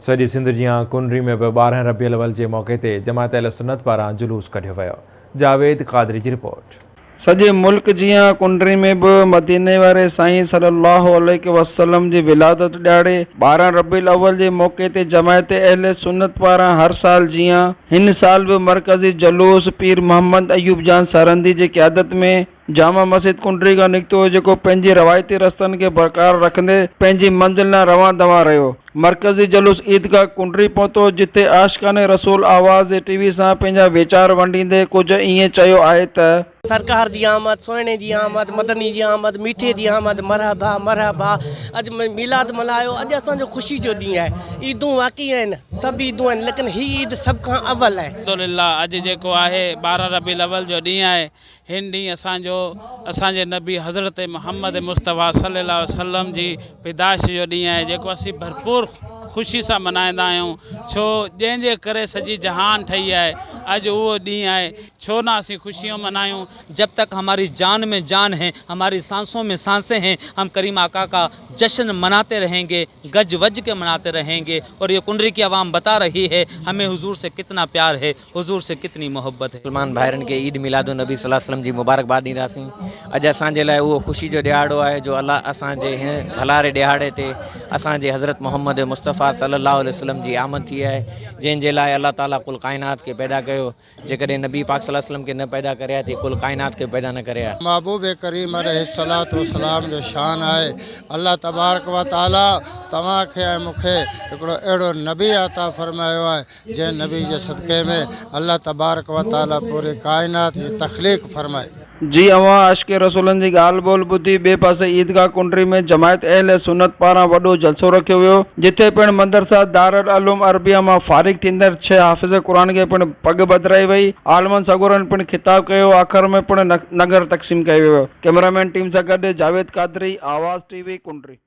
سڄي سنڌ جيان ڪنري ۾ به 12 ربيع الاول جي موقعي تي جماعت اهل سنت پاران جلوس ڪڍيو ويو. جاويد قادري جي رپورٽ. سڄي ملڪ جيان ڪنري ۾ به مديني واري سائين صلي الله عليه وسلم جي ولادت ڏهاڙي 12 ربيع الاول جي موقعي تي جماعت اهل سنت پاران هر سال جيان هن سال به مرڪزي جلوس پير محمد ايوب جان سرهندي جي قيادت ۾ جامع مسجد ڪنڊري کان نڪتو جيڪو پنهنجي روايتي رستن کي برقرار رکندي پنهنجي منزل ڏانهن روان دوان رهيو. مرڪزي جلوس عيدگاهه ڪنڊري پهتو جتي عاشقان رسول آواز ٽي وي سان پنهنجا ويچار ونڊيندي ڪجهه ائين چيو آهي ته. سرڪار جي آمد، سهڻي جي آمد، مدني جي آمد، ميٺي جي آمد، مرحبا مرحبا اڄ ميلاد ملهايو اڄ اسان جو خوشي جو ڏينهن آهي عيدون واقعي آهن سڀ عيدون آهن ليڪن هي عيد سڀ کان اول آهي. الحمدلله اڄ جيڪو آهي 12 ربيع الاول جو ڏينهن آهي هن ڏينهن اسان جو اسان جي نبي حضرت محمد مصطفيٰ صلي الله عليه وسلم جي پيدائش جو ڏينهن آهي جيڪو اسين ڀرپور خوشي سان ملهائيندا آهيون ڇو جنهن جي ڪري سڄي جهان ٺهي آهي اڄ اهو ڏينهن آهي ڇو نه اسين خوشيون ملهايون. جب تڪ هماري جان ۾ جان هي هماري سانسون ۾ سانسين هي هم ڪريم آقا ڪا جشن مناتي رهين گي گج وج ڪي مناتي رهين گي اور يه ڪنري ڪي عوام بتا رهي هي همين حضور سي ڪتنا پيار هي حضور سي ڪتني محبت هي. مسلمان ڀائرن کي عيد ميلاد النبي صلي الله عليه وسلم جي مبارڪباد ڏينداسين. اڄ اسان جي لاء اهو خوشي جو ڏهاڙو آهي جو الله اسان جي هن ڀلاري ڏهاڙي تي اسان جي حضرت محمد مصطفيٰ صلي الله عليه وسلم جي آمد ٿي آهي جنهن جي لاء الله تعالي ڪل ڪائنات کي پيدا ڪيو. جيڪڏهن نبي پاڪ صلي الله عليه وسلم کي نه پيدا ڪري ها ته هي ڪل ڪائنات کي به پيدا نه ڪري ها. محبوب ڪريم عليه الصلوة والسلام جو شان آهي الله تبارڪ و تعالي توهان کي ۽ مون کي هڪڙو اهڙو نبي عطا فرمايو آهي جنهن نبي جي صدقي ۾ الله تبارڪ و تعالي پوري ڪائنات جي تخليق فرمائي. جي اوهان عاشق رسولن جي ڳالهه ٻولهه ٻڌي ٻئي پاسي عيدگاهه ڪنڊري ۾ جماعت اهل سنت پاران وڏو جلسو رکيو ويو جتي پڻ مدرسه دارالعلوم عربيه مان فارغ ٿيندڙ ڇهه حافظ قرآن کي پڻ پڳ ٻڌرائي وئي عالمن سڳورن پڻ خطاب ڪيو آخر ۾ پڻ نگر تقسيم ڪيو ويو ڪئميرا مين ٽيم سان گڏ جاويد قادري آواز ٽي وي ڪنڊري.